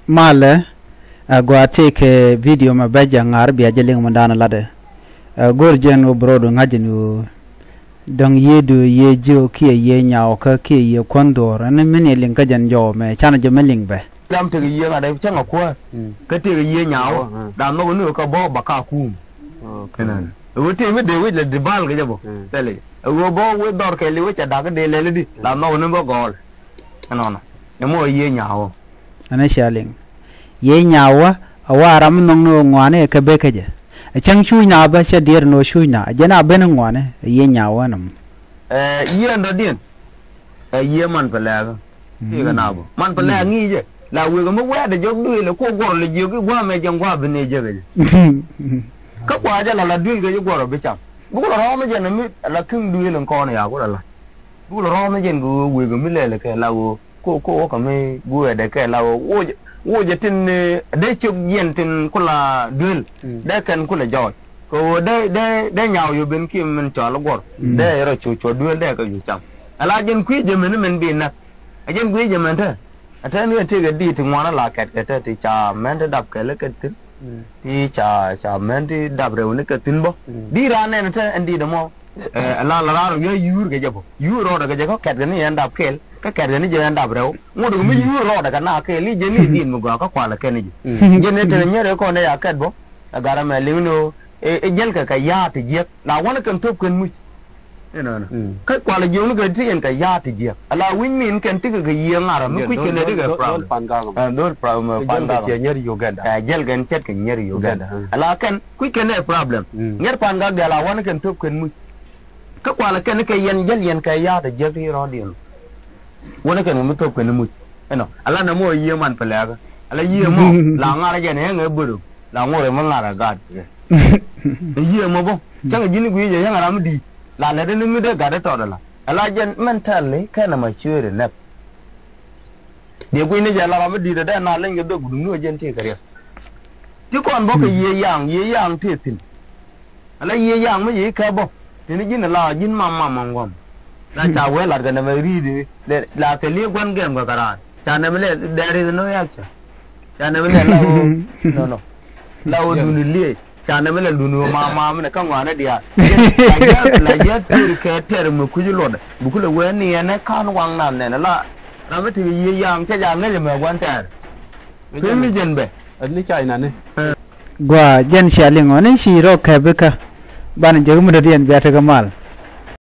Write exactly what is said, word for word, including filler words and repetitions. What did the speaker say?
Malɛ, ɛ, gɔaa tëëkɛ video mɛ bɛ jɛ ŋa̱r bia jɛ liŋ mɛ da̱a̱n latdɛ. Ɛ, go̱r jɛn wä bɛ rɔɔdu ŋa̱c jɛn wä dɔ̱ŋ yiëëdu yiëë jiök kiɛ yiëë nyaw kä kiɛ yiëë kuɔ̱n dhuɔ̱ɔ̱r. Ɛn min yɛ liŋ kä jɛn jɔw mɛ canɛ jɛ mɛ liŋ bɛ. Lam tëkɛ yiëë ŋa̱t ɛ cäŋ ɛ kuäär. Kä tëkɛ yiëë nyaw. Da̱a̱n nhɔk ni wä kä bä bä ka kuum. Ɛ ɣöö tëë mi dee wec lɛ di bal kɛ jɛ bä. Thɛli ɛ ɣöö bä wec dhɔr kɛɛli wec cɛ da̱k dee lɛli di la nhɔk ni bä gɔɔl. Ɛnɔnɔ ɛmɔ ɛ yiëë nyaw. Ɛn ɛ cia liŋ yiëë nyaw wä. A wa ram mi nhɔk ni ɣöö ŋuani ɛ kɛ bek kä jɛ. Ɛ cäŋ cuuc na bä cɛ diɛɛr ni ɣöö cuuc na ɛ jɛn a ben ŋuani ɛ yiëë nyaw wä nɔm. Ɛ yiëë ɛn dɔ̱diɛn. Ɛ yiëë man pɛ lɛɛkä. Ti̱i̱ kɛ na bä man pɛ lɛɛk ŋi̱i̱cɛ. La wëë kɛ mi wɛɛdɛ jɔk duëël ɛ kuɔ guɔr lɛ jiök i̱ gua̱a̱mɛ jɛn gua̱a̱ bi ni jek ɛ jɛ. Kä kua jɛ la la duëël kɛ ji̱ guɔr ɛ bi cam. Buk la rɔɔm jɛn ɛ mi la ki̱ŋ duëël in kɔn ɛ ya ku la la. Buk la rɔɔm jɛn kɛ ɣöö wëë kɛ mi lɛl ɛ kɛ la ɣöö ko ko wä kɛ mi guëëdɛ kɛ la ɣöö. Wocɛ tin dee ciök jiɛn tin ku la duëël dee kɛn ku la jɔɔc. Kɛ ɣöö dee dee dee nyaw yop ben kiɛ min cɔal i̱ guɔr dee rɔ cuɔ cuɔ duëël dee kɛ yop cam. Ala jɛn kui̱ jɛ mɛn mɛn bi näk. A jɛn kui̱ jɛ mɛn te a te ni a tëëk a diit ti ŋuan a la kɛt kɛ te ti ca mɛn ti dap kɛl kɛ thi̱n. Ti ca ca mɛn ti dap rɛw ni kɛ thi̱n bä. Di raan nɛn te ɛn diit ɛmɔ. Ɛ la la raan wi̱i̱ yuur kɛ jɛ bä yuur rɔɔdɛ kɛ jɛ kä kɛt kɛ ni ɛn dap kɛl kä kɛt kɛ ni jɛ ɛn dap rɛw. Ŋot kɛ mi yuur rɔɔdɛ kɛ na kɛl i̱ jɛ ni diit mi gɔaa kä kualɛ kɛn i̱ jɛ. Jɛ ni te nyɛr ɛ kɔn ɛ ya kɛt bä. Ɛ gat ɛmɛ liŋ ni ɣöö ɛ jäl kɛ kɛ ya̱a̱t ti jiäk la wänä kɛn thöp kɛn muc. Inɔnɔ kä kualɛ jiökni kɛ ti yɛn kɛ ya̱a̱t ti jiäk ala wi̱ny min kɛn tikɛ kɛ yiëë ŋa̱rä mi kui̱ kɛn ɛ ti kɛ problem. Dhol pan gak ɛ jäl kɛn cɛt kɛ nyɛr Uganda. Ala kɛn kui̱ kɛn ɛ problem. Ŋɛr pan gak dial a wänä kɛn thöp kɛn muc. Kä kualɛ kɛn kɛ yɛn jäl yɛn kɛ ya̱a̱t ti jiäk ti rɔ̱diɛn. Wänä kɛn wä mi thöp kɛn muc. Inɔ ala nɛ mɔ yiëë man pɛ lɛɛkä ala yiëë mɔ la ŋa̱rä jɛn ɛ ŋɛ börö. La ŋorɛ mi ŋa̱r ɛ gat. Yiëë mɔ bä cäŋ ji̱n gui̱i̱c ɛ yäŋ ram mi di̱i̱t la lɛt ni mi dee gat ɛ tɔt ala ala jɛn mɛn tɛl i̱ kɛn ɛ ma ciööri nɛk. Diɛ gui̱i̱c ni jɛ la ram mi di̱i̱t ɛ dee na leny kɛ dhok duŋni ɛ jɛn ti kɛ riɛk. Ti kɔn bä kɛ yiëë yaŋ yiëë yaŋ tëë thi̱n. Ala yiëë yaŋ mi yiëë kɛ bä tini ji̱n ala ji̱n mam mam mam guam. La ca wee lat kɛ nɛmɛ ri̱i̱t la kɛ li̱i̱ gua̱n gɛm kɛ kɛ raan ca nɛmɛ lɛ dɛɛri ni no̱o̱ yak ca. Ca nɛmɛ lɛ la woo nɔnɔ la woo duni liëë ca nɛmɛ lɛ duni woo mam mam ni kä ŋɔaani diaal. La yɛ la yɛ tëër kɛ tɛr mi kui̱ci luɔtdɛ bi kulɛ wee ni ɛn ɛ ka̱n waŋ nan nɛn la ram mi ti yiëë yaŋ cɛ ja ŋäc ɛmɛ gua̱n tɛɛr. Pemi jɛn bɛ. Ɛn ni ca inani. Gua jɛn cia liŋ ɔ ni ci rɔ kɛp ikä. Banɛ jek mi dɔ̱diɛn bia tekɛ mal.